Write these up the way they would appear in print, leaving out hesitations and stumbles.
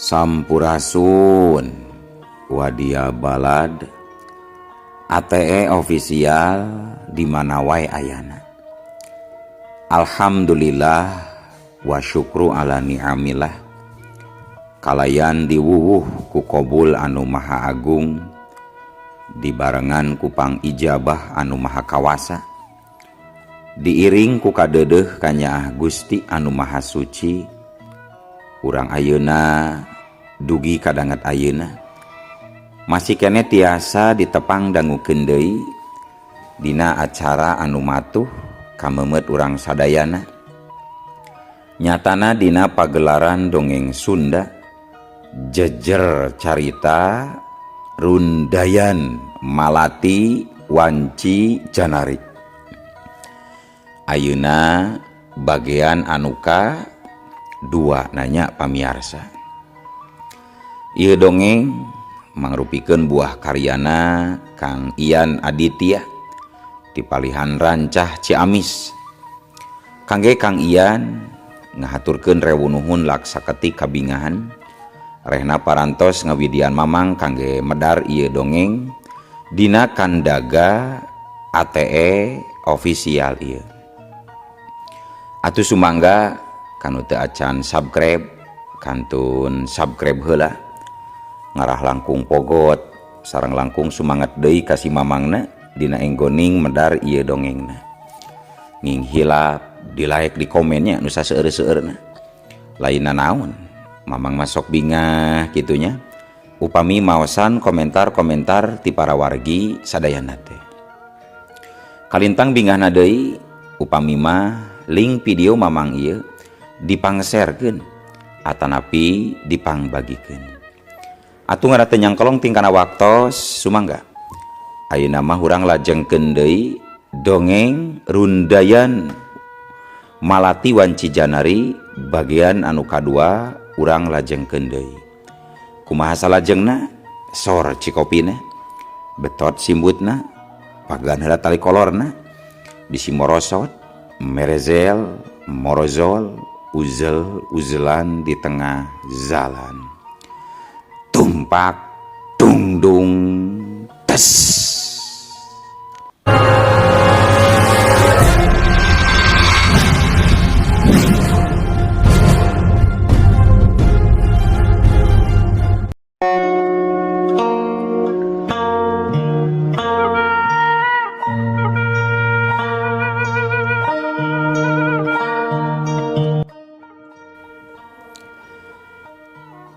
Sampurasun Wadia Balad ATE official di mana wae ayana. Alhamdulillah wa syukru ala ni'amillah kalayan diwuwuh ku kobul anu maha agung dibarengan ku pangijabah anu maha kawasa diiring ku kadeudeuh kanyaah Gusti anu maha suci urang ayeuna dugi kadanget ayeuna masih kene tiasa ditepang dangukeun deui dina acara anu matuh kamemet urang sadayana nyatana dina pagelaran dongeng Sunda jejer carita rundayan Malati Wanci Janari. Ayeuna bagian anuka dua nanya pamiarsa. Ieu dongeng mangrupikeun buah karyana Kang Ian Aditya di Palihan Rancah Ciamis. Kangge Kang Ian ngahaturkeun rewu nuhun laksaketik kabingahan rehna parantos ngawidian mamang kangge medar ieu dongeng dina kandaga ATE official ieu. Atuh sumangga kanu teu acan subscribe kantun subscribe heula ngarah langkung pogot sareng langkung sumanget deui ka si mamangna dina enggoning medar ieu dongengna. Nging hilap di like di komennya nu saseueur-seueurna. Lainna naon mamang masuk bingah kitunya upami maosan komentar-komentar ti para wargi sadayana teh. Kalintang bingahna deui upami mah link video mamang ieu dipangserkeun atanapi dipangbagikeun. Atuh ngarah teu nyangkolong tingkana waktos sumangga. Ayeuna mah urang lajengkeun deui dongeng rundayan Malati Wanci Janari bagian anu kadua urang lajengkeun deui. Kumaha salajengna? Sor cikopina, betot simbutna, pagan heula tali kolorna, bisi morosot, merezel, morozol, uzel uzelan di tengah jalan. Tumpak tungdung tes.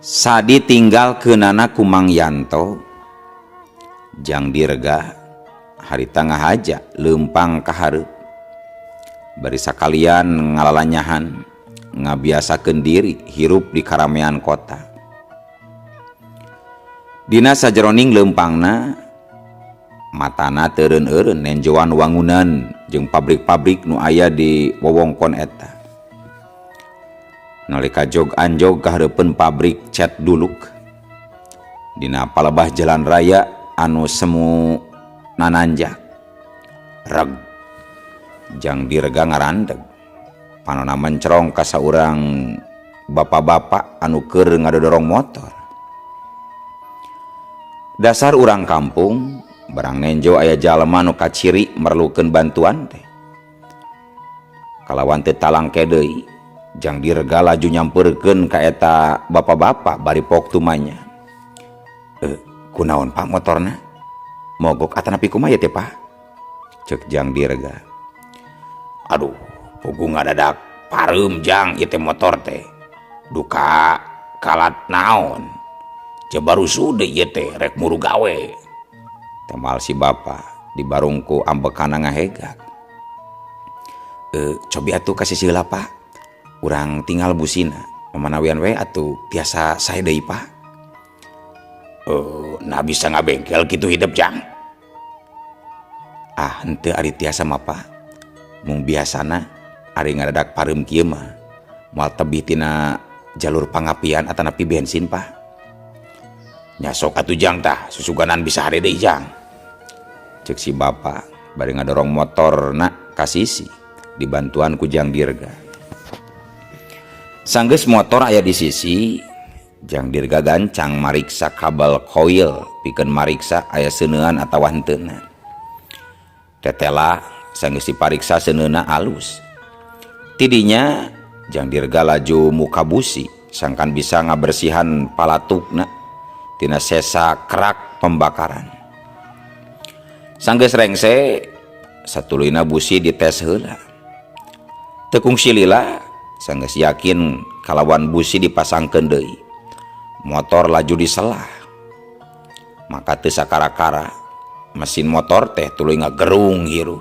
Sadi tinggal keunana ku Mang Yanto jang direga harita ngahaja leumpang ka hareup bari sakalian ngalalanyahan ngabiasakeun diri hirup di karamean kota. Dina sajeroning leumpangna matana teureun-eureun nenjoan wangunan jeung pabrik-pabrik nu aya di wewengkon eta. Nalika jog anjog ka hareupeun pabrik cat duluk dina palebah jalan raya anu semu nananjak reg jang direga ngarandeg panona mencerong ka saurang bapak-bapak anu keur ngadodorong motor. Dasar urang kampung barang nenjo aya jalma nu kaciri merlukeun bantuan teh kalawan teu talangke deui jang direga laju nyamperkeun ka eta bapak-bapak bari pok tumanya. Kunaon Pak motorna? Mogok atanapi kumaha teh Pak? Cek jang direga. Aduh, puguh ngadadak pareum jang ieu teh motor teh. Duka kalat naon? Jebaru sude ieu teh rek muru gawe. Temal si bapak di barungku ambekana ngahegak. Cobi atuh ka sisi heula Pak. Urang tinggal busina, mamanawian we atuh tiasa sae deui Pak. Nah bisa ngabengkel kitu hidup jang. Ah, henteu ari tiasa mah Pak. Mung biasana ari ngadadak pareum kieu mah moal tebih tina jalur pangapian atanapi bensin Pak. Nya sok atuh jang tah susuganan bisa hade deui jang. Ceuk si bapak bari ngadorong motorna ka sisi dibantuan ku jang dirga. Sanggeus motor aya di sisi Jang Dirga gancang mariksa kabel koil pikeun mariksa aya seuneuan atawa henteuna. Tetela sanggeus dipariksa seuneuna alus. Tidinya Jang Dirga laju muka busi sangkan bisa ngabersihan palatukna tina sesa kerak pembakaran. Sanggeus rengse satuluyna busi dites heula. Teu kungsi lila sanggeus yakin kalawan busi dipasangkeun deui. Motor laju diselah. Maka teu sakara-kara mesin motor teh tuluy ngagerung hirup.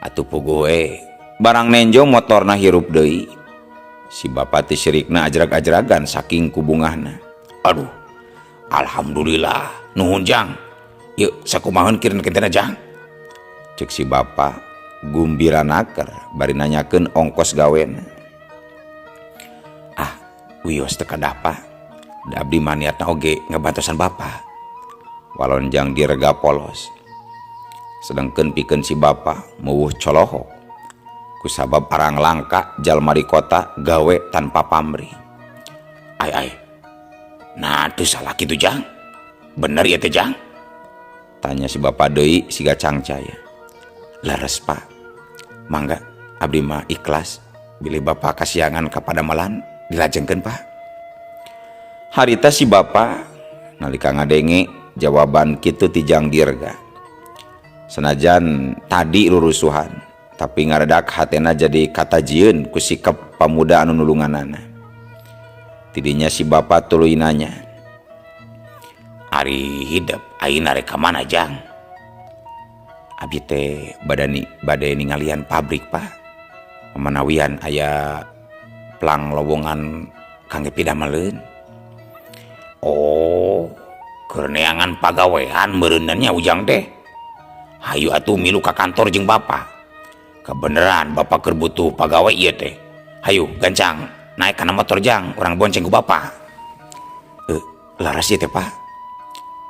Atuh puguh we barang nenjo motorna hirup deui. Si bapak teh sirikna ajrag-ajragan saking kubungahna. Aduh, alhamdulillah, nuhun Jang. Yeuh sakumaheun kirin kentena Jang. Cek si bapak gumbira naker bari nanyakeun ongkos gawena. Ah, wios teu kadah Pak. Da abdi mah niatna oge ngabantosan bapak. Walon Jang Dirga polos. Sedengkeun pikeun si bapak meuweuh colohok. Kusabab arang langka jalma di kota gawe tanpa pamrih. Ai ai. Nah, teu salah kitu Jang. Bener ieu teh Jang? Tanya si bapak deui siga cangcaya. Leres Pak. Mangga abdi mah ikhlas bilih bapak kasiangan kapadamelan dilajengkeun Pak. Harita si bapak nalika ngadenge jawaban kitu ti Jang Dirga. Senajan tadi rurusuhan, tapi ngaredak hatena jadi katajieun ku sikap pamuda anu nulunganana. Tidinya si bapak tuluy nanya, Ari hidep ayeuna rek ka mana Jang? Abi teh badani bade ningalian pabrik Pak. Manawian aya plang lowongan kangge pidameleun. Oh, keur neangan pagawean meureunna nya Ujang teh. Hayu atuh milu ka kantor jeung bapak. Kebeneran bapak keur butuh pagawe ieu teh. Hayu gancang naik kana motor Jang, urang bonceng ku bapak. Laras ieu teh Pak?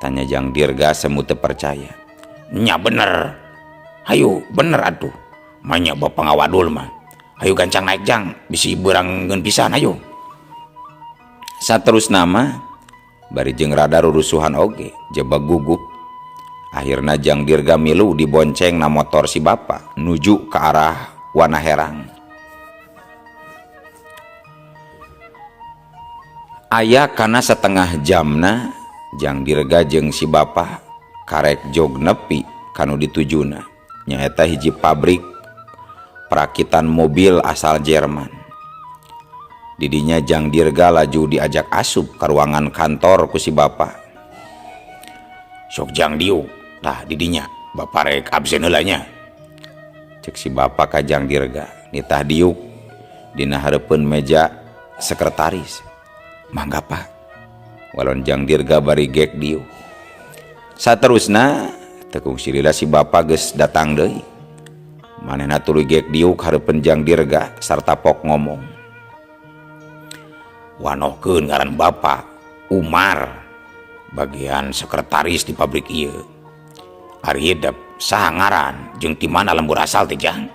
Tanya Jang Dirga semu teu percaya. Nya bener. Hayu bener atuh. Manya bapak ngawadul mah. Hayu gancang naik Jang, bisi beurang ngeun pisan hayu. Saterusna mah bari jeung rada rurusuhan oge, jebak gugup. Akhirna Jang Dirga milu dibonceng na motor si bapak nuju ke arah Wanaherang. Aya kana setengah jamna Jang Dirga jeung si bapak karek jog nepi kanu ditujuna nyaeta hiji pabrik perakitan mobil asal Jerman. Didinya Jang Dirga laju diajak asup ka ruangan kantor ku si bapak. Sok Jang diuk, tah didinya bapak rek absen heula nya. Cek si bapak ka Jang Dirga, nitah diuk dina hareupeun meja sekretaris. Mangga Pak. Walon Jang Dirga bari gek diuk. Saterusna teu kungsi lila si bapak geus datang deui. Manehna tuluy gek diuk hareupeun Jang Dirga sarta pok ngomong. Wanohkeun ngaran bapak Umar bagian sekretaris di pabrik ieu. Ari hidep saha ngaran jeung ti mana lembur asal teh Jang?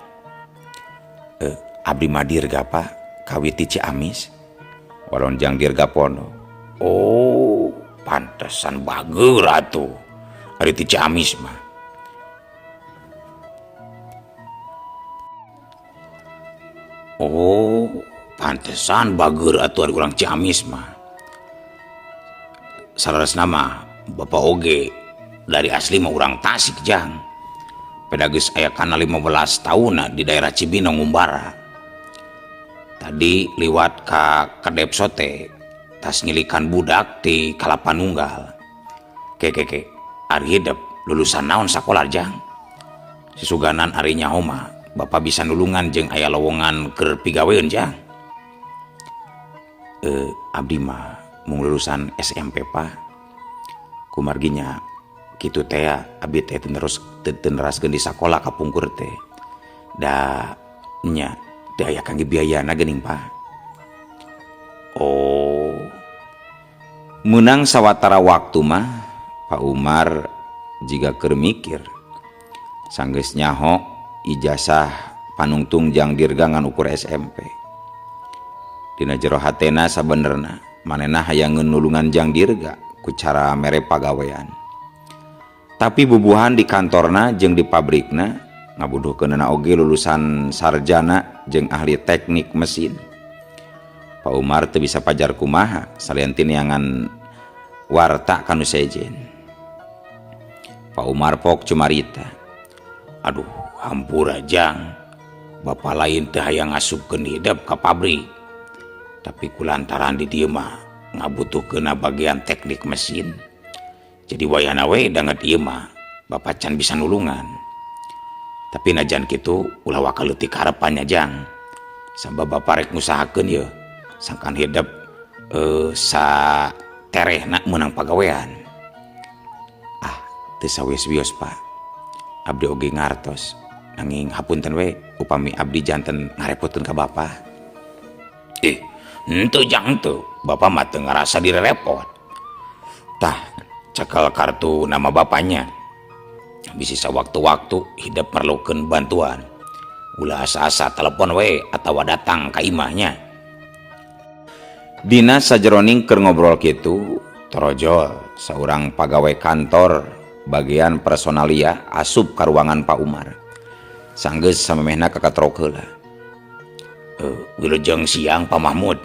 Abdi mah Dirga Pak, kawit ti Ciamis. Walon Jang Dirga pono. Oh, pantesan bageur atuh. Ari ti Ciamis mah. Oh, pantesan bageur atuh ari urang Ciamis mah. Saleresna mah bapak oge dari asli mah urang Tasik Jang. Peda geus aya kana 15 taunna di daerah Cibinong Ngumbara. Tadi liwat ka Kedep Sote tas ngilikan budak ti Kalapanunggal. Ke ke ke ari hidep lulusan naon sakola Jang? Sisuganan ari nyaho mah bapak bisa nulungan jeung aya lowongan keur pigaweun Jang. Abdi mah mung lulusan SMP Pak. Kumarginya kitu teh abdi teh teu neraskeun di sakola kapungkur teh. Da nya teu aya kangge biayana geuning Pak. Oh. Meunang sawatara waktu mah Pak Umar jiga keur mikir. Sanggeus nyaho ijazah panungtung Jang Dirga ngan ukur SMP. Dina jero hatena sabenerna manehna hayangeun nulungan Jang Dirga ku cara mere pagawean. Tapi bubuhan di kantorna jeung di pabrikna ngabutuhkeunana oge lulusan sarjana jeung ahli teknik mesin. Pak Umar teu bisa pajar kumaha salian ti neangan warta ka nu sejen. Pak Umar pok cumarita. Aduh, hampura Jang. Bapak lain teu hayang ngasupkeun hidep ka pabrik. Tapi kulantaran di dieu mah ngabutuhkeunna bagian teknik mesin. Jadi wayahna we danget ieu mah Bapak can bisa nulungan. Tapi najan kitu ulah waka leutik harapannya Jang. Sabab Bapak rek ngusahakeun yeuh sangkan hidep sa terehna meunang pagawean. Ah, teu sawios-wios Pak. Abdi oge ngartos. Nanging hapunten we upami abdi janten ngarepotkeun ka Bapak. Eh, henteu Jang henteu. Bapak mah teu ngarasa direpot. Tah, cekal kartu nama bapaknya. Bisi sawaktu-waktu hidep merlukeun bantuan. Ulah asa-asa telepon we atawa datang ka imahnya. Dina sajeroning keur ngobrol kitu, torojol saurang pagawe kantor bagian personalia asup ka ruangan Pak Umar. Sanggeus samemehna kakatrok heula. Wilujeng siang Pak Mahmud.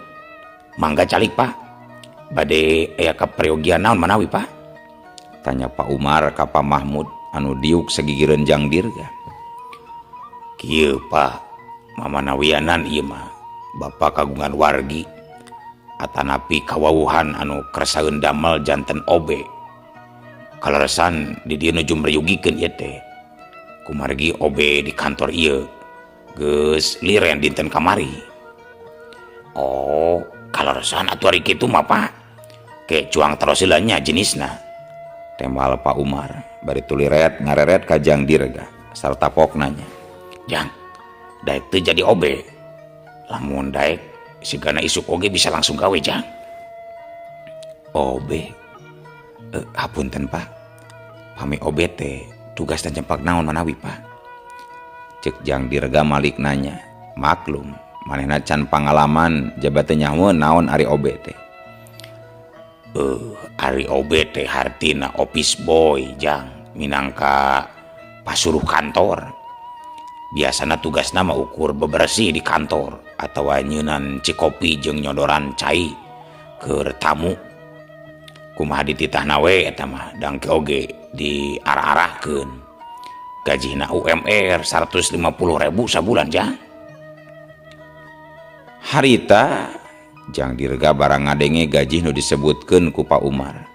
Mangga calik Pak. Bade aya kaperyogian naon manawi Pak? Tanya Pak Umar ka Pak Mahmud anu diuk sagigireun Jang Dirga. Kieu Pak, mamanawianan ieu mah Bapak kagungan wargi atanapi kawawuhan anu kersaeun damel janten OB. Kaleresan di dieu nuju meryugikeun ieu teh. Kumargi OB di kantor ieu geus liren dinten kamari. Oh, kaleresan atuh ari kitu mah Pak. Ke cuang terus heula nya jenisna. Tembal Pak Umar bari tuliret ngareret ka Jang Dirga sarta pok nanya. Jang, daek teu jadi OB. Lamun daek sigana isuk oge bisa langsung gawe Jang. OB. Hapunten Pak. Pami OB teh tugas dan cempak naon manawi Pak. Cek Jang Dirga malik nanya. Maklum, manehna can pangalaman jabatan nyaho naon ari OB teh. Ari OB teh hartina office boy Jang, minangka pasuruh kantor. Biasana tugasna mah ukur bebersih di kantor atawa nyeunan cikopi jeung nyodoran cai keur tamu. Kumaha dititahna we eta mah dangke oge diarah-arahkeun. Gajihna UMR 150.000 sabulan Jang. Harita Jang Dirga barang ngadenge gaji nu disebutkeun ku Pak Umar.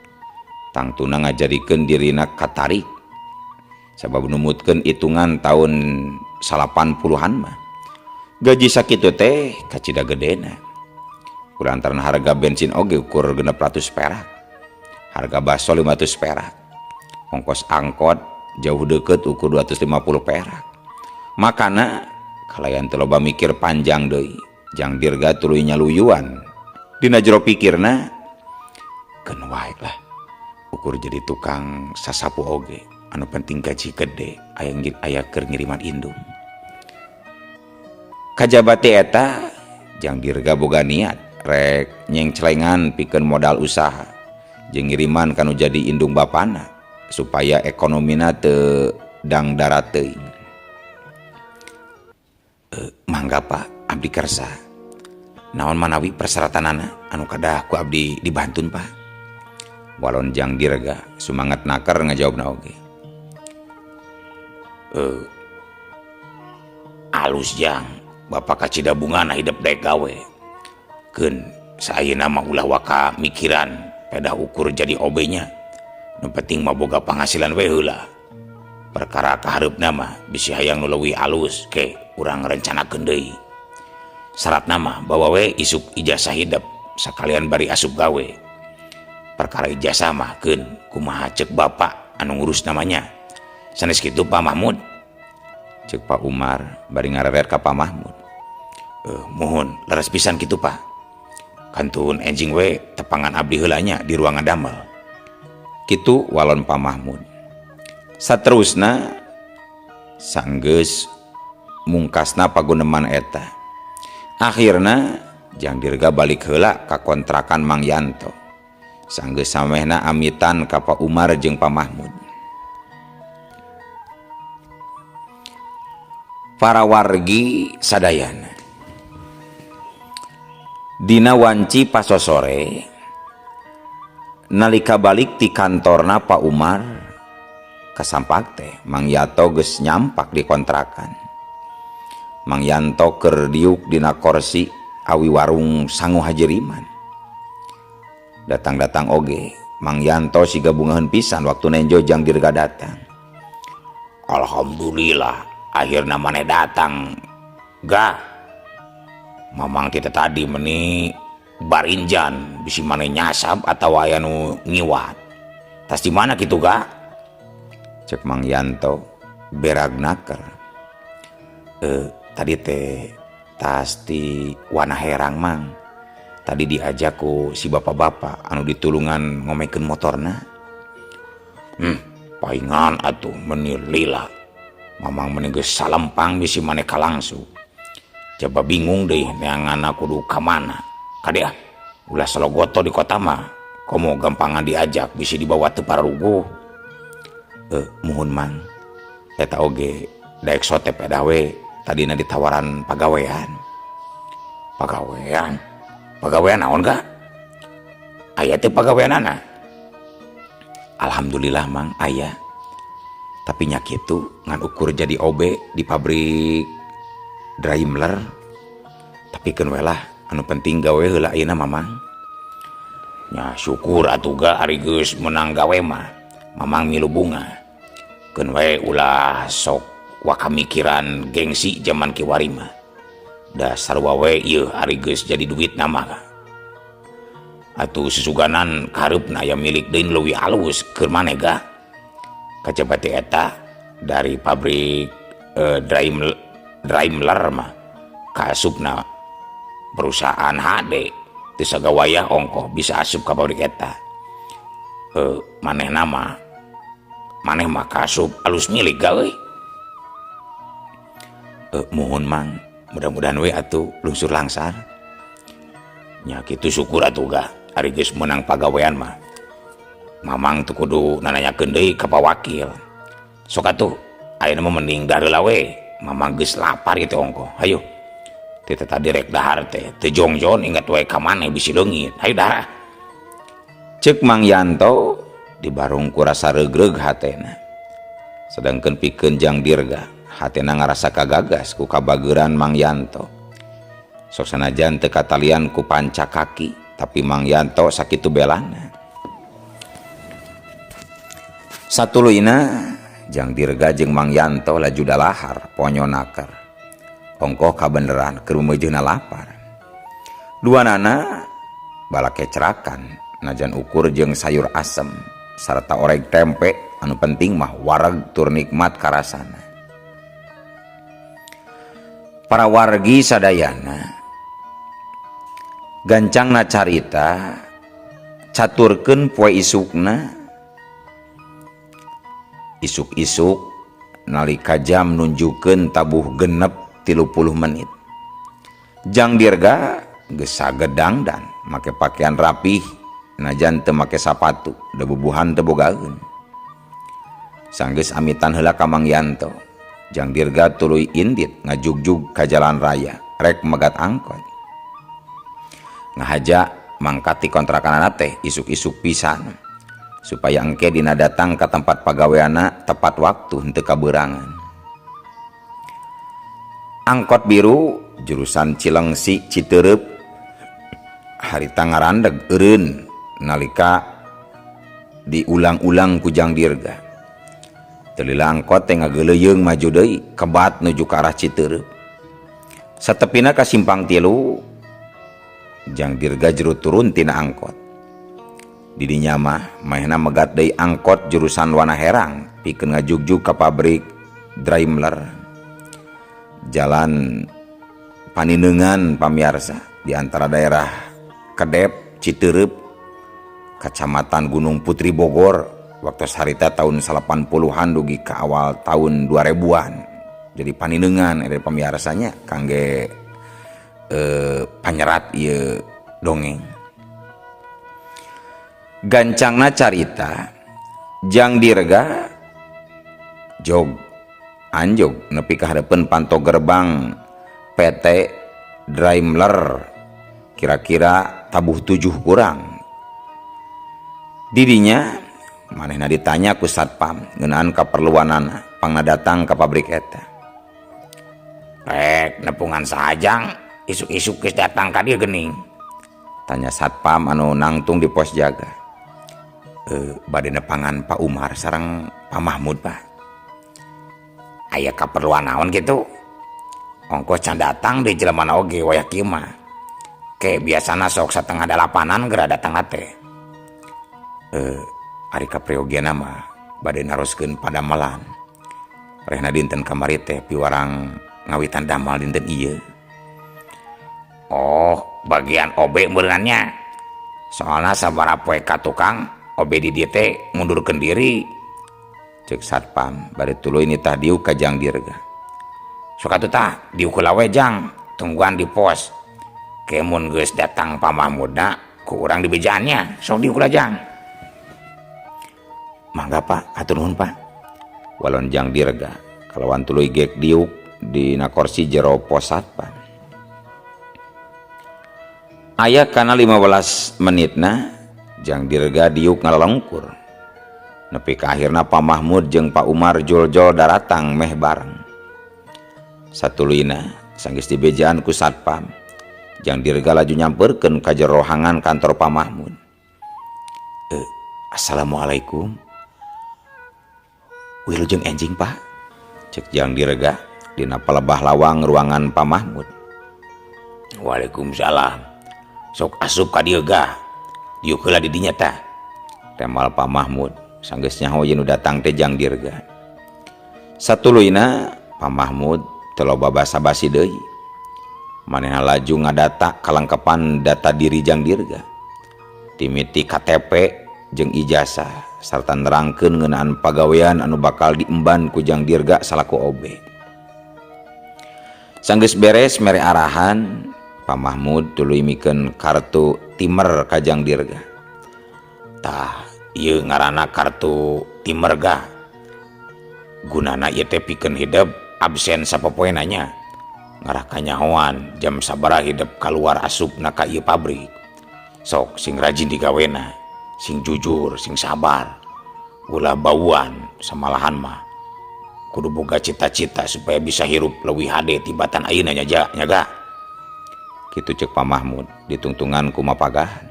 Tangtuna ngajadikeun dirina katarik. Sabab numutkeun hitungan tahun 80-an mah. Gaji sakitu teh kacida gedena. Kulantaran harga bensin oge ukur 600 perak. Harga bakso 500 perak. Ongkos angkot jauh deket ukur 250 perak. Makana kalayan teu loba mikir panjang deui. Jang Dirga tuluy nyaluyuan. Dina jero pikirna keun wae lah. Ukur jadi tukang sasapu oge. Anu penting gaji gede aya keur ngiriman indung. Kajabati eta Jang Dirga boga niat rek nyengcelengan pikeun modal usaha jeung ngiriman kanu jadi indung bapana supaya ekonomina teu dangdarat teuing. Mangga Pak, abdi kersa. Naon manawi persyaratanana anu kadah ku abdi dibantun Pak. Walon Jang Dirga sumanget naker ngajawabna oge. Alus Jang, Bapak kacida bungana hidep daek gawe. Keun saayeunamah ulah waka mikiran pedah ukur jadi OB nya. Nu penting mah boga penghasilan we heula. Perkara kahareupna mah bisi hayang nu leuwih alus ke urang rencanakeun deui. Syaratna mah bawa we isuk ijazah hidep sakalian bari asup gawe. Perkara ijazah mah keun kumaha cek bapak anu ngurus namanya. Sanes kitu Pak Mahmud. Cek Pak Umar bari ngareret ka Pak Mahmud. Muhun leres pisan kitu Pak. Kantun enjing we tepangan abdi heula nya di ruangan damel. Kitu walon Pak Mahmud. Saterusna sanggeus mungkasna paguneman eta. Akhirna Jang Dirga balik heula ka kontrakan Mang Yanto. Sanggeus samehna amitan ka Pak Umar jeung Pak Mahmud. Para wargi sadayana. Dina wanci pasosore nalika balik ti kantorna Pak Umar kasampak teh Mang Yanto geus nyampak di kontrakan. Mang Yanto keur diuk dina korsi awi warung sangu Hajiriman. Datang-datang oge Mang Yanto siga bungaheun pisan waktu nenjo Jang Dirga datang. Alhamdulillah akhirna maneh datang ga. Mamang kita tadi meni barinjan bisi maneh nyasab atawa aya nu ngiwat. Tas di mana kitu ga? Cek Mang Yanto berag naker. Tadi teh tas di Wanaherang Mang. Tadi diajak ku si bapak-bapak anu ditulungan ngomekeun motorna. Paingan atuh meni lila. Mamang meni geus salempang bisi maneh kalangsu. Coba bingung deh neanganna kudu ka mana. Kade ah, ulah salogoto di kota mah. Komo gampangan diajak bisi dibawa teu pararuguh. Muhun Mang. Eta oge daek sote pedah we tadina ditawaran pagawean. Pagawean? Pagawean naon ga? Aya teh pagaweanana? Alhamdulillah Mang aya. Tapi nya kitu ngan ukur jadi OB di pabrik Daimler. Tapi keun we lah anu penting gawe heula ayeuna Mamang. Nya syukur atuh ga ari geus meunang gawe mah. Mamang milu bunga. Keun we ulah sok wakamikiran gengsi zaman kiwari mah. Da sarua we ieu ari geus jadi duit mah. Atuh susuganan kahareupna aya milik deui leuwih alus keur maneh ga. Kajaba teh eta dari pabrik Daimler mah kaasupna perusahaan HD teu sagawayah ongkoh bisa asup ka pabrik eta. Manehna mah maneh mah kaasup alus milik ga euy. Muhun Mang, mudah-mudahan we atuh lungsur langsar. Nya kitu syukur atuh ga ari geus meunang pagawean mah. Mamang teu kudu nananyakeun deui ka Pak Wakil. Sok atuh ayeuna mah mending dahar heula we. Mamang geus lapar ieu teh ongkoh. Hayu. Teh tadi rek dahar teh teu jongjon inget we ka maneh bisi leungit. Hayu dahar. Ceuk Mang Yanto dibarung ku rasa regreg hatena. Sedangkeun pikeun Jang Dirga hatena ngarasa kagagas ku kabageuran Mang Yanto. Sok sanajan teu katalian ku panca kaki, tapi Mang Yanto sakitu belana. Satuluyna Jang Dirga jeung Mang Yanto laju dalahar ponyo naker. Ongkoh kabeneran keur meujeuhna lapar. Duanana balakecrakan najan ukur jeung sayur asem sarta oreg tempe anu penting mah wareg tur nikmat karasana. Para wargi sadayana gancangna carita caturkeun poe isukna. Isuk-isuk nalika jam nunjukeun tabuh 60 menit. Jang Dirga geus sagedangdan make pakaian rapih najan teu make sapatu da bubuhan teu bogaeun. Sanggeus amitan heula ka Mang Yanto. Jang Dirga tuluy indit ngajugjug ka jalan raya rek megat angkot. Ngahaja mangkat ti kontrakanana teh isuk-isuk pisan supaya engke dina datang ka tempat pagaweana tepat waktu henteu kaberangan. Angkot biru jurusan Cileungsi Citeureup harita ngarandeg eureun nalika diulang-ulang ku Jang Dirga. Teu lila angkot teh ngageuleuyeung maju deui kebat nuju ka arah Citeureup. Satepina ka simpang tilu Jang Dirga jero turun tina angkot. Didinya mah manehna megat deui angkot jurusan Wanaherang pikeun ngajugjug ka pabrik Daimler. Jalan Paninengan pamiarsa di antara daerah Kedep, Citeureup, Kacamatan Gunung Putri Bogor waktu harita tahun 80-an dugi ke awal tahun 2000-an. Jadi Paninengan dari pamiarsanya kangge Panyerat ieu dongeng. Gancangna carita Jang Dirga jog anjog nepi ka hareupeun panto gerbang PT Daimler, kira-kira tabuh 7 kurang. Didinya manehna ditanya ku satpam ngeunaan kaperluanana pangna datang ka pabrik eta. "Rek nepungan saha, Jang, isuk-isuk geus datang ka dieu geuning?" tanya satpam anu nangtung di pos jaga. "Bade nepangan Pak Umar sareng Pak Mahmud, Pak." "Aya kaperluan naon kitu? Ongkoh can datang di jelema oge wayah kieu mah. Ke biasana sok 7.30-an geura datang teh." "Ari kapriogiana mah bade naroskeun padamelan. Rehna dinten kamari teh piwarang ngawitan damal dinten ieu." "Oh, bagian OB meureunna nya. Soalna sabaraha poe ka tukang OB di dieu teh ngundurkeun diri," cek satpam bari tuluy nitah diuk ka Jang Dirga. "Sok atuh tah diuk heula we, Jang, tungguan di pos. Ke mun geus datang Pak Mahmudna ku urang dibejaan nya, sok diuk heula, Jang." "Mangga, Pak, hatur nuhun, Pak," walon Jang Dirga kalawan tuluy gek diuk dina korsi jero pos satpam. Aya kana 15 menitna Jang Dirga diuk ngalalengkur. Nepi ka akhirna Pak Mahmud jeung Pak Umar jol-jol daratang meh bareng. Satuluyna sanggeus dibejaan ku satpam, Jang Dirga laju nyamperkeun ka jero rohangan kantor Pak Mahmud. "Assalamualaikum. Wilujeng enjing, Pak," cek Jang Dirga dina palebah lawang ruangan Pak Mahmud. "Waalaikumsalam. Sok asup ka dieu gah. Diuk heula di dinya tah," temal Pak Mahmud sanggeus nyaho yen nu datang teh Jang Dirga. Satuluyna Pak Mahmud teu loba basa-basi deui. Manehna laju ngadata kalengkepan data diri Jang Dirga. Timiti KTP jeung ijazah sarta nerangkeun ngeunaan pagawean anu bakal diemban ku Jang Dirga salaku OB. Sanggeus beres mere arahan, Pak Mahmud tuluy mikeun kartu timer ka Jang Dirga. "Tah, ieu ngaranna kartu timer, gah. Gunana ieu teh pikeun hidep absen sapopoena nya. Ngarah kanyahoan jam sabaraha hidep kaluar asupna ka ieu pabrik. Sok sing rajin digawena, sing jujur, sing sabar. Ulah bauan, samalahan mah kudu boga cita-cita supaya bisa hirup leuwih hade tibatan ayeuna nya ja, nya ga." Kitu cek Pak Mahmud ditungtungan ku mapagahan.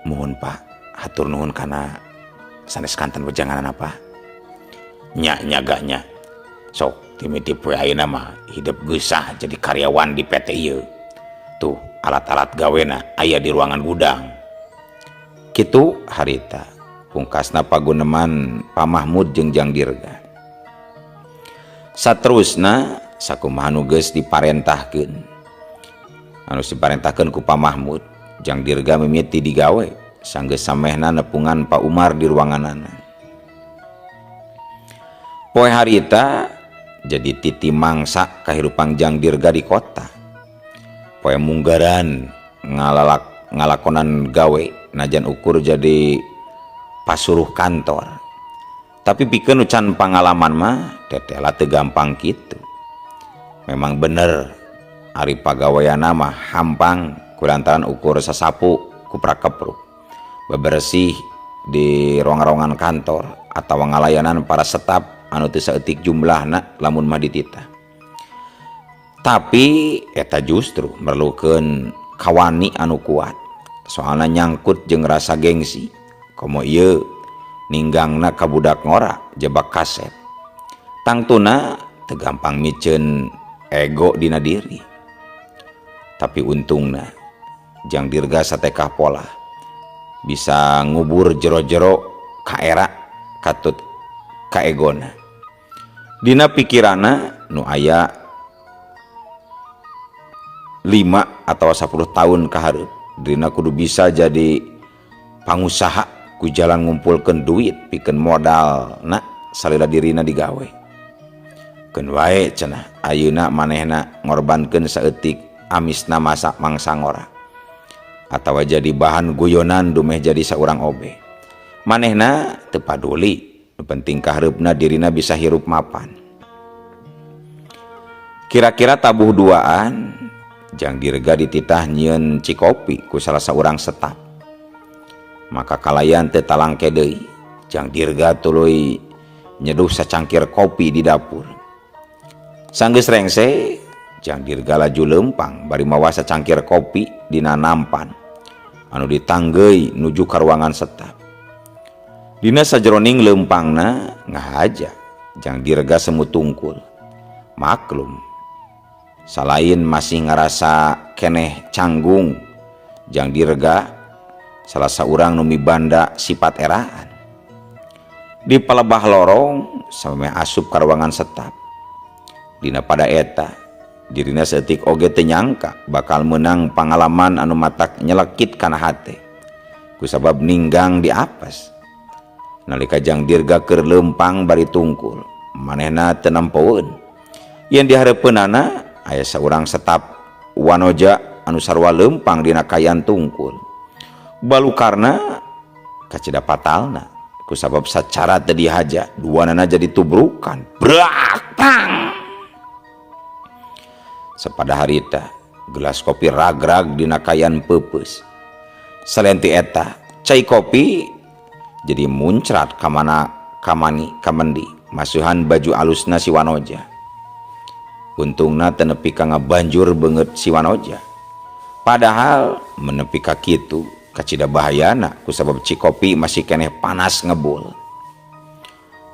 "Muhun Pak, hatur nuhun kana sanes kanten wejanganana, Pak." "Nya nya ga nya. Sok timiti poe ayeuna mah hidep geusah jadi karyawan di PT ieu. Tuh alat-alat gawena aya di ruangan gudang." Kitu harita pungkasna paguneman Pak Mahmud jeung Jang Dirga. Saterusna sakumaha nu geus diparentahkeun. Anu diparentahkeun ku Pak Mahmud, Jang Dirga mimiti digawe sanggeus samehna nepungan Pak Umar di ruanganana. Poe harita jadi titi mangsa kahirupan Jang Dirga di kota. Poe munggaran ngalalak ngalakonan gawe najan ukur jadi pasuruh kantor. Tapi pikeun nu can pangalaman mah tetela teu gampang kitu. Memang bener ari pagaweanna mah hampang kulantaran ukur sasapu kuprak kepruk. Bebersih di ruangan-ruangan kantor atau ngalayanan para staf anu teu saeutik jumlahna lamun mah dititah. Tapi eta justru merlukeun kawani anu kuat. Soalna nyangkut jeung rasa gengsi. Komo ieu ninggangna ka budak ngora jebak kasep. Tangtuna teu gampang miceun ego dina diri. Tapi untungna Jang Dirga satekah pola bisa ngubur jero-jero kaera katut kaegona. Dina pikiranna nu aya 5 atau 10 tahun ka hareup, dirina kudu bisa jadi pangusaha ku jalan ngumpulkeun duit pikeun modal na salila dirina digawe. Keun wae cenah ayeuna manehna ngorbankeun saeutik amisna masa mangsa ngora atawa jadi bahan guyonan dumeh jadi saurang obe. Manehna teu paduli, nu penting kahareupna dirina bisa hirup mapan. Kira-kira tabuh duaan, Jang Dirga dititah nyieun cikopi ku salah saurang staf. Maka kalayan teu talangke deui, Jang Dirga tuluy nyeduh sacangkir kopi di dapur. Sanggeus rengse, Jang Dirga laju leumpang bari mawa sacangkir kopi dina nampan anu ditanggeuy nuju ka ruangan staf. Dina sajeroning leumpangna ngahaja Jang Dirga semu tungkul. Maklum, salain masih ngarasa keneh canggung, Jang Dirga salah saurang nu mibanda sifat eraan. Di palebah lorong samemeh asup ka ruangan staf. Dina pada eta dirina saeutik oge teu nyangka bakal meunang pangalaman anu matak nyelekit kana hate kusabab ninggang di apes. Nalika Jang Dirga keur leumpang bari tungkul, manehna teu nempoeun yen dihareupeunana aya saurang staf wanoja anu sarua leumpang dina kayan tungkul. Balukarna kacida fatalna kusabab sacara teu dihaja duanana jadi tubrukan. Brak pang. Sapada harita gelas kopi ragrag dina kayan peupeus. Selain ti eta, cai kopi jadi muncrat kamana kamani kamendi masuhan baju alusna si wanoja. Untungna teu nepi ka ngabanjur beungeut si wanoja. Padahal menepi ka kitu kacida bahayana kusabab cikopi masih keneh panas ngebul.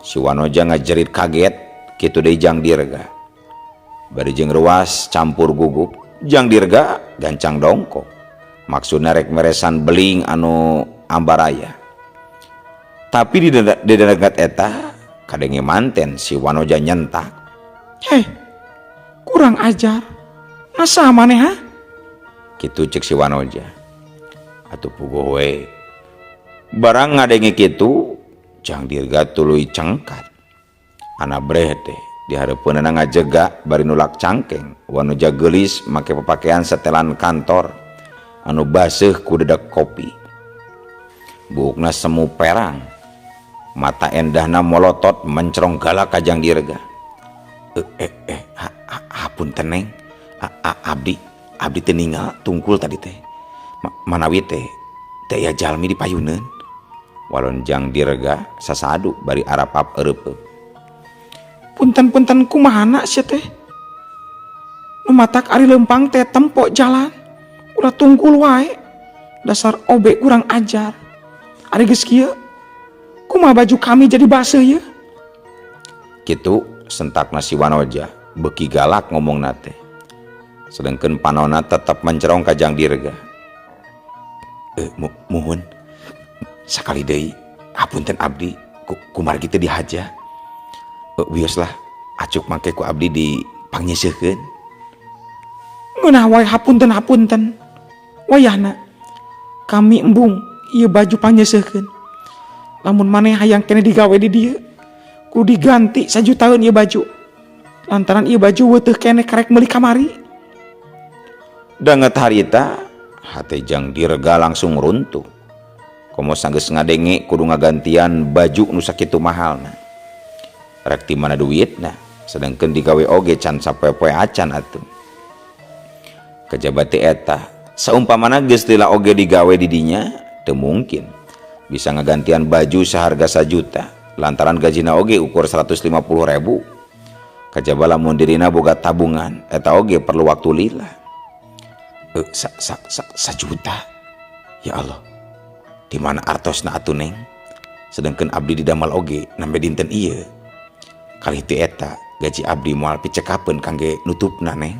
Si wanoja ngajerit kaget, kitu deui Jang Dirga. Bari jeung ruas campur gugup, Jang Dirga gancang dongkok. Maksudna rek meresan beling anu ambaraya. Tapi di denegat eta kadenge manten si wanoja nyentak. Heh, kurang ajar. Masa maneh ha? Kitu cek si wanoja. Atuh puguh we. Barang ngadenge kitu, Jang Dirga tuluy cengkat. Anabreh teh dihareupeunana ngajega bari nulak cangkeng. Wanoja geulis make papakaian setelan kantor anu baseuh ku dedek kopi. Buukna semu perang. Mata endahna molotot mencerong galak ka Jang Dirga. Hapunten neng. Abdi teu ninggal tungkul tadi teh. Manawi teh teh aya jalmi di payuneun. Walon Jang Dirga sasadu bari arapap eureupeup. Punten-punten kumahana sia teh? Nu matak ari leumpang teh tempo jalan. Ulah tungkul wae. Dasar obe kurang ajar. Ari geus kieu, kumaha baju kami jadi baseuh ye? Kitu sentakna si wanoja beuki galak ngomongna teh. Sedengkeun panona tetep mencerong ka Jang Dirga. Muhun sakali deui hapunten abdi kumargi teu dihaja. Wios lah acuk mangke ku abdi dipangnyeuseuhkeun. Ngeunah wae hapunten-hapunten. Wayahna kami embung ieu baju pangnyeuseuhkeun. Lamun maneh hayang keneh digawe di dieu, kudu diganti sajutaeun ieu baju. Lantaran ieu baju weuteuh keneh karek meuli kamari. Danget harita hate Jang Dirga langsung runtuh. Komo sanggeus ngadenge kudu ngagantian baju nu sakitu mahalna. Rek ti mana duitna, sedengkeun digawe oge can sapoe-poe acan atuh. Kajaba ti eta, saumpamana geus lila oge digawe di dinya, teu mungkin bisa ngagantian baju seharga sajuta lantaran gajina oge ukur 150.000. Kajaba lamun dirina boga tabungan, eta oge perlu waktu lila. Sajuta. Ya Allah. Di mana artosna atuh neng? Sedengkeun abdi di damal oge nambe dinten ieu. Kalih ti eta gaji abdi moal picekapeun kangge nutupna neng.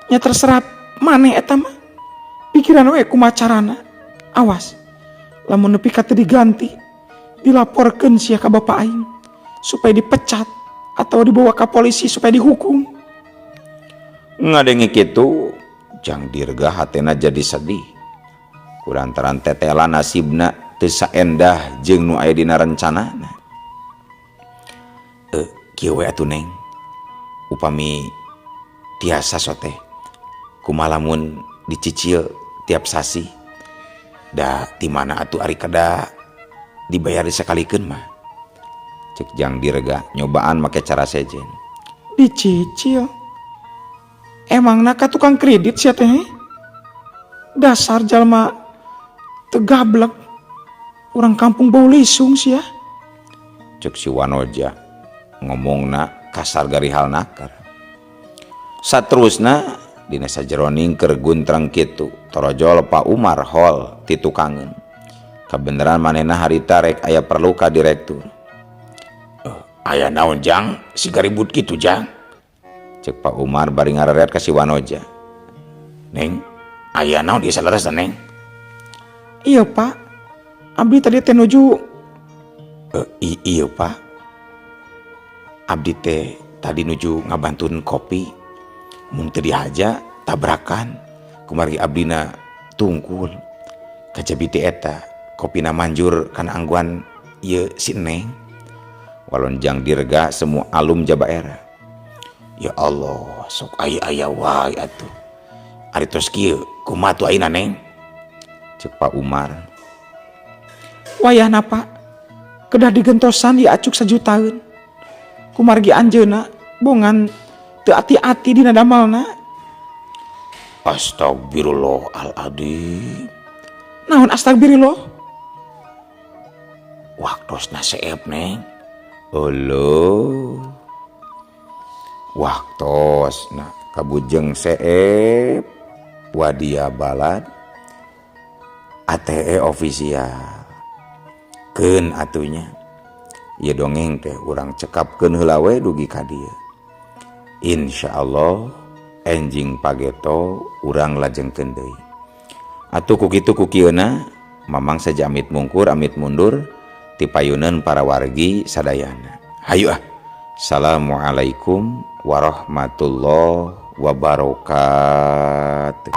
Nya terserah maneh eta mah. Pikiran we kumaha carana. Awas. Lamun nepi ka teu diganti, dilaporkeun sia ka bapak aing supaya dipecat atau dibawa ke polisi supaya dihukum. Ngadenge kitu, Jang Dirga hatena jadi sedih. Kulantaran tetela nasibna teu saendah jeung nu aya dina rencanana. Kieu we atuh neng. Upami tiasa soteh. Kumaha lamun dicicil tiap sasih? Da ti mana atuh ari kada dibayar disakalikeun mah. Cek Jang Dirga nyobaan make cara sejen. Dicicil. Emangna ka tukang kredit sia teh? Dasar jalma teu gablek. Urang kampung bau lisung sia. Cek si Wanoja ngomongna kasar garihal nakar. Saterusna dina sajeroning keur guntreng kitu torojol Pak Umar hol ti tukangeun. Kabeneran manehna harita rek aya perlu ka direktur. Aya naon Jang siga ribut kitu Jang? Cek Pak Umar bari ngareret ka si Wanoja. Neng, aya naon ieu saleresna Neng? Iya Pak, abdi tadi teh nuju Iya Pak, abdi teh tadi nuju ngabantun kopi, mun teu dihaja tabrakan, kumargi abdina tungkul. Kajabi teh eta kopina manjur kana angguan ieu si Neng. Walon Jang Dirga semua alum jaba era. Ya Allah, sok aya-aya wae atuh. Ari tos kieu, kumaha tuh ayeuna Neng? Cek Pak Umar. Wayahna Pak, kedah digentosan ieu acuk sajutaeun. Kumargi anjeunna bongan teu ati-ati dina damelna. Astagfirullahaladzim. Naon astagfirullah? Waktosna seep Neng. Euleuh. Waktosna kabujeng seep wadia balad ATE official. Keun atunya. Ieu dongeng teh urang cekapkeun heula we dugi ka dieu. Insyaallah enjing pageto urang lajengkeun deui. Atuh ku kitu ku kieuna Mamang saja amit mungkur amit mundur ti payuneun para wargi sadayana. Hayu ah. Assalamualaikum warahmatullahi wabarakatuh.